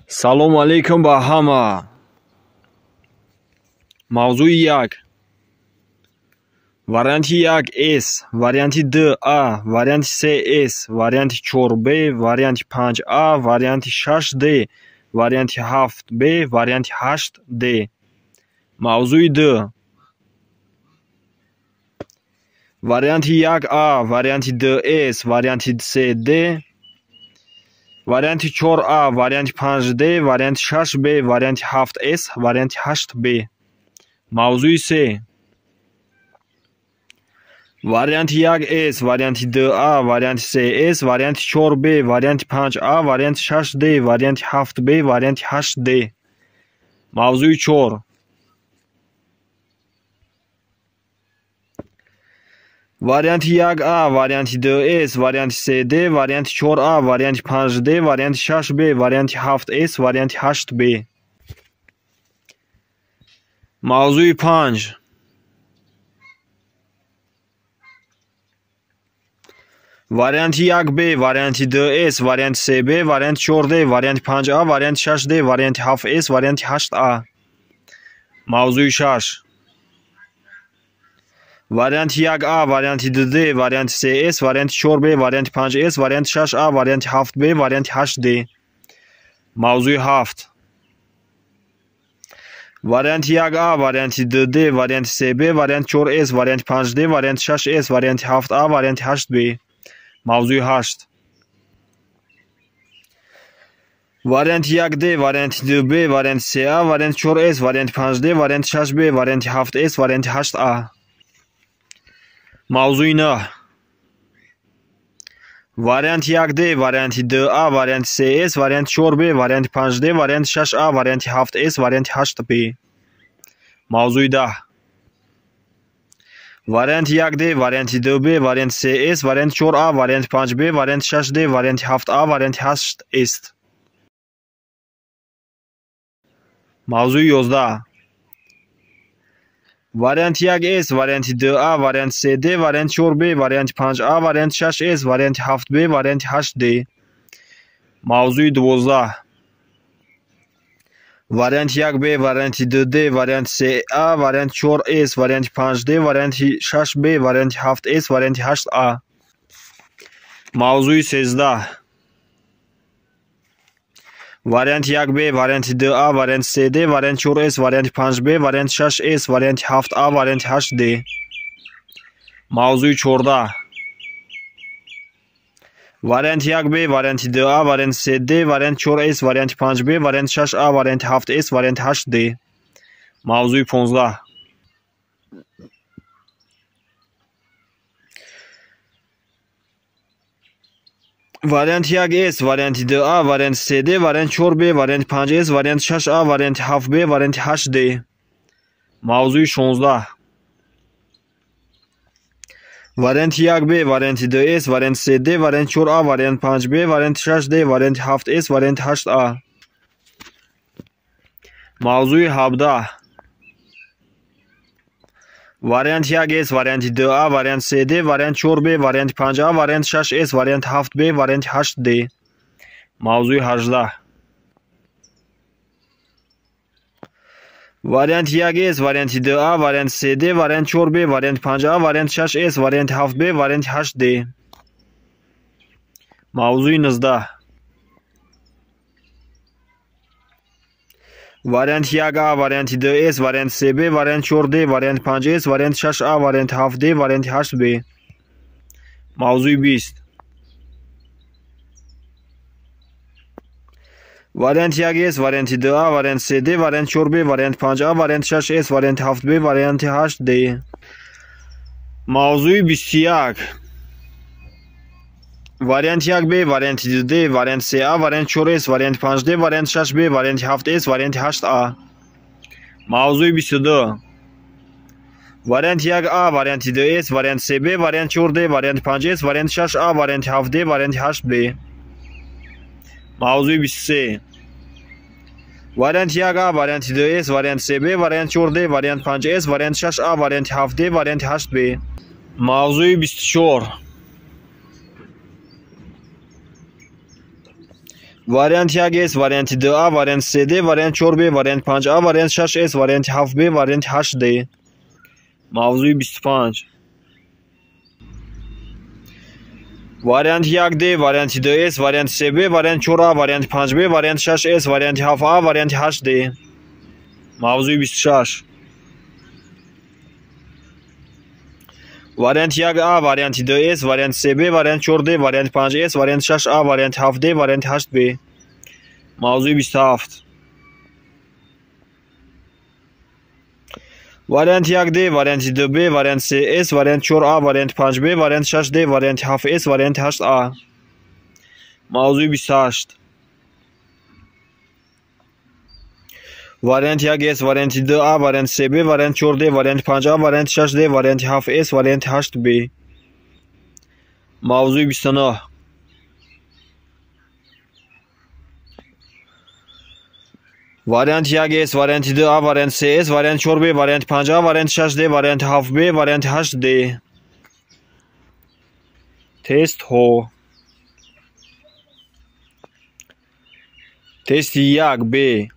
Салому алейкум ба ҳама. Мавзӯи 1. Варианти 1 С, варианти 2 А, варианти 3 С, варианти 4 Б, варианти 5 А, варианти 6 Д, варианти 7 Б, варианти 8 Д. Мавзӯи 2. Варианти 1 А, варианти 2 С, варианти 3 Д, варианти 4 А, варианти 5 Д, варианти 6 Б, варианти 7 С, варианти 8 Б. Мавзӯи 3. Варианти 1 С, варианти 2 А, варианти 3 С, варианти 4 Б, варианти 5 А, варианти 6 Д, варианти 7 Б, варианти 8 Д. Мавзӯи 4. Варианти 1 А, варианти 2 С, варианти 3 Д, варианти 4 А, варианти 5 Д, варианти 6 Б, варианти 7 С, варианти 8 Б. Мавзӯи 5. Варианти 1 Б, варианти 2 С, варианти 3 Б, варианти 4 Д, варианти 5 А, варианти 6 Д, варианти 7 С, варианти 8 А. Мавзӯи 6. Варианти 1 А, варианти 2 Д, варианти 3 С, варианти 4 Б, варианти 5 С, варианти 6 А, варианти 7 Б, варианти 8 Д. Мавзӯи 7. Варианти 1 А, варианти 2 Д, варианти 3 Б, варианти 4 С, варианти 5 Д, варианти 6 С, варианти 7 А, варианти 8 Б. Мавзӯи 8. Варианти 1 Д, варианти 2 Б, варианти 3 А, варианти 4 С, варианти 5 Д, варианти 6 Б, варианти 7 С, варианти 8 А. Мавзӯи 9. Варианти 1 Д, варианти 2 А, варианти 3 С, варианти 4 Б, варианти 5 Д, варианти 6 А, варианти 7 С, варианти 8 Б. Мавзӯи 10. Варианти 1 Д, варианти 2 Б, варианти 3 С, варианти 4 А, варианти 5 Б, варианти 6 Д, варианти 7 А, варианти 8 С. Мавзӯи 11. Варианти 1 С, варианти 2 А, варианти 3 Д, варианти 4 Б, варианти 5 А, варианти 6 С, варианти 7 Б, варианти 8 Д. Мавзӯи 12. Варианти 1 Б, варианти 2 Д, варианти 3 А, варианти 4 С, варианти 5 Д, варианти 6 Б, варианти 7 С, варианти 8 А. Мавзӯи 13. Варианти 1 Б, варианти 2 А, варианти 3 Д, варианти 4 С, варианти 5 Б, варианти 6 С, варианти 7 А, варианти 8 Д. Мавзӯи 14. Варианти 1 Б, варианти 2 А, варианти 3 Д, варианти 4 С, варианти 5 Б, варианти 6 А, варианти 7 С, варианти 8 Д. Мавзӯи 15. Варианти 1 С, варианти 2 А, варианти 3 Д, варианти 4 Б, варианти 5 С, варианти 6 А, варианти 7 Б, варианти 8 Д. Мавзӯи 16. Варианти 1 Б, варианти 2 С, варианти 3 Д, варианти 4 А, варианти 5 Б, варианти 6 Д, варианти 7 С, варианти 8 А. Мавзӯи 17. Варианти 1 С, варианти 2 А, варианти 3 Д, варианти 4 Б, варианти 5 А, варианти 6 С, варианти 7 Б, варианти 8 Д. Мавзӯи 18. Варианти 1 С, варианти 2 А, варианти 3 Д, варианти 4 Б, варианти 5 А, варианти 6 С, варианти 7 Б, варианти 8 Д. Мавзӯи 19. Варианти 1 А, варианти 2 С, варианти 3 Б, варианти 4 Д, варианти 5 С, варианти 6 А, варианти 7 Д, варианти 8 Б. Мавзӯи 20. Варианти 1 С, варианти 2 А, варианти 3 Д, варианти 4 Б, варианти 5 А, варианти 6 С, варианти 7 Б, варианти 8 Д. Мавзӯи 21. Варианти 1 Б, варианти 2 Д, варианти 3 А, варианти 4 С, варианти 5 Д, варианти 6 Б, варианти 7 С, варианти 8 А. Мавзӯи 22. Варианти 1 А, варианти 2 С, варианти 3 Б, варианти 4 Д, варианти 5 С, варианти 6 А, варианти 7 Д, варианти 8 Б. Мавзӯи 23. Варианти 1 А, варианти 2 С, варианти 3 Б, варианти 4 Д, варианти 5 С, варианти 6 А, варианти 7 Д, варианти 8 Б. Мавзӯи 24. Варианти 1 С, варианти 2 А, варианти 3 Д, варианти 4 Б, варианти 5 А, варианти 6 С, варианти 7 Б, варианти 8 Д. Мавзӯи 25. Варианти 1 Д, варианти 2 С, варианти 3 Б, варианти 4 А, варианти 5 Б, варианти 6 С, варианти 7 А, варианти 8 Д. Мавзӯи 26. Варианти 1 А, варианти 2 С, варианти 3 Б, варианти 4 Д, варианти 5 С, варианти 6 А, варианти 7 Д, варианти 8 Б. Мавзӯи 27. Варианти 1 Д, варианти 2 Б, варианти 3 С, варианти 4 А, варианти 5 Б, варианти 6 Д, варианти 7 С, варианти 8 А. Мавзӯи 28. Варианти 1 С, варианти 2 А, варианти 3 Б, варианти 4 Д, варианти 5 А, варианти 6 Д, варианти 7 С, варианти 8 Б. Мавзӯи 29. Варианти 1 С, варианти 2 А, варианти 3 С, варианти 4 Б, варианти 5 А, варианти 6 Д, варианти 7 Б, варианти 8 Д. Тестҳо. Тести 1 Б,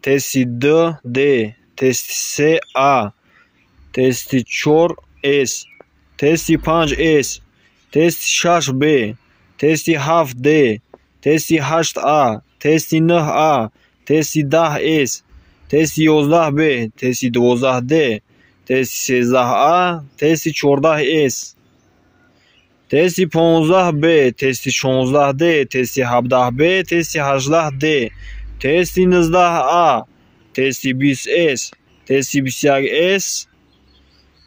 тести 2 Д, тести 3 А, тести 4 С, тести 5 С, тести 6 Б, тести 7 Д, тести 8 А, тести 9 А, тести 10 С, тести 11 Б, тести 12 Д, тести 13 А, тести 14 С, тести 15 Б, тести 16 Д, тести 17 Б, тести 18 Д, тести 19 А, тести 20 С, тести 21 С,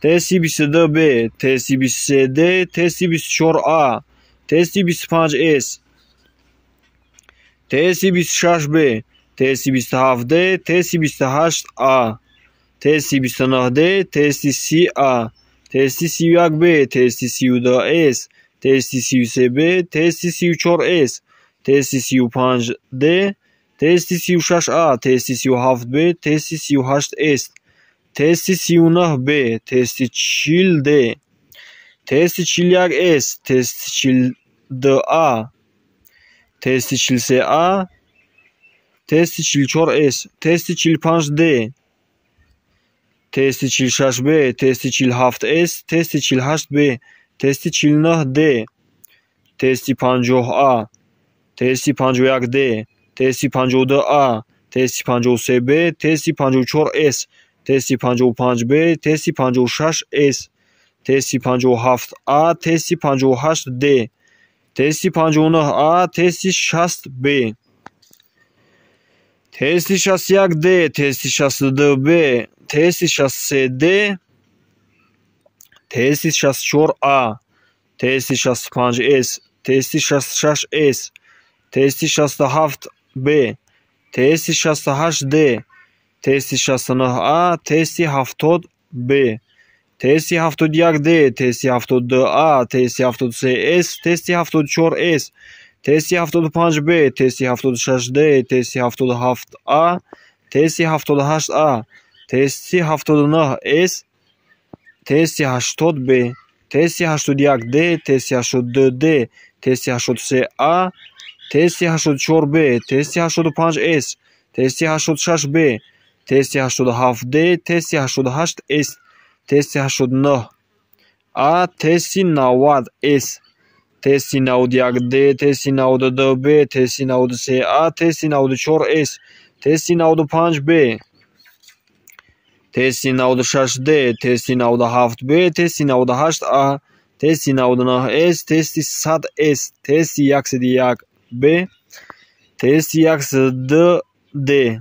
тести 22 Б, тести 23 Д, тести 24 А, тести 25 С, тести 26 Б, тести 27 Д, тести 28 А, тести 29 Д, тести 30 А, тести 31 Б, тести 32 С, тести 33 Б, тести 34 С, тести 35 Д, тести 36 А, тести 37 Б, тести 38 С, тести 39 Б, тести 40 Д, тести 41 С, тести 42 А, тести 43 А, тести 44 С, тести 45 Д, тести 46 Б, тести 47 С, тести 48 Б, тести 49 Д, тести 50 А, тести 51 Д, тести 52 А, тести 53 Б, тести 54 С, тести 55 Б, тести 56 С, тести 57 А, тести 58 Д, тести 59 А, тести 60 Б, тести 61 Д, тести 62 Б, тести 63 Д, тести 64 А, тести 65 С, тести 66 С, тести 67 Б, тести 68 Д, тести 69 А, тести 70 Б, тести 71 Д, тести 72 А, тести 73 С, тести 74 С, тести 75 Б, тести 76 Д, тести 77 А, тести 78 А, тести 79 С, тести 80 Б, тести 81 Д, тести 82 Д, тести 83 А, тести 84 Б, тести 85 С, тести 86 Б, тести 87 Д, тести 88 С, тести 89 А, тести 90 С, тести 91 Д, тести 92 Б, тести 93 А, тести 94 С, тести 95 Б, тести 96 Д, тести 97 Б, тести 98 А, тести 99 С, тести 100 С, тести 101 Б, тести 102 Д,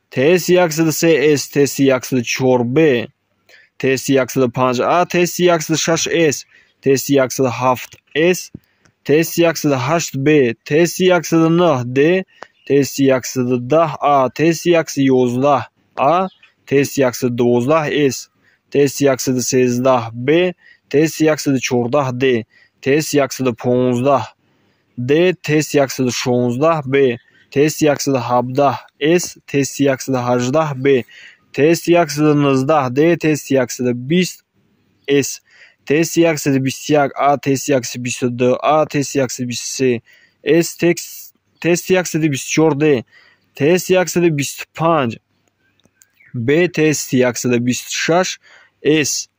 тести 103 С, тести 104 Б, тести 105 А, тести 106 С, тести 107 С, тести 108 Б, тести 109 Д, тести 110 А, тести 111 А, тести 112 С, тести 113 Б, тести 114 Д, тести 115 Д, тести 116 Б, тести 117 С, тести 118 Б, тести 119 Д, тести 120 С, тести 121 А, тести 122 А, тести 123 С, тести 124 Д, тест 125 Б, тести 126 С,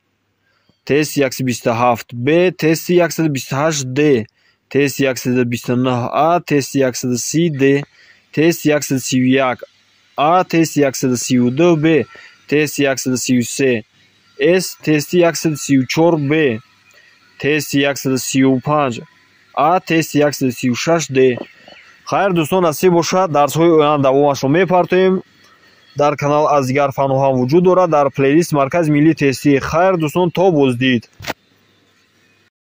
тест 127 Б, тести 128 Д, тест 129 А, тест 130 Д, тест 131 А, тест 132 Б, тест 133 С, тести 134 Б, тести 135 А, тести 136 Д. Хайр, дӯстон, насиб бошад, дарсҳои оянда давомашро мепартоем. Дар канал аз дигар фанҳо ҳам вуҷуд дорад, дар плейлист Маркази миллии тестӣ. Хайр, дӯстон, то боздид.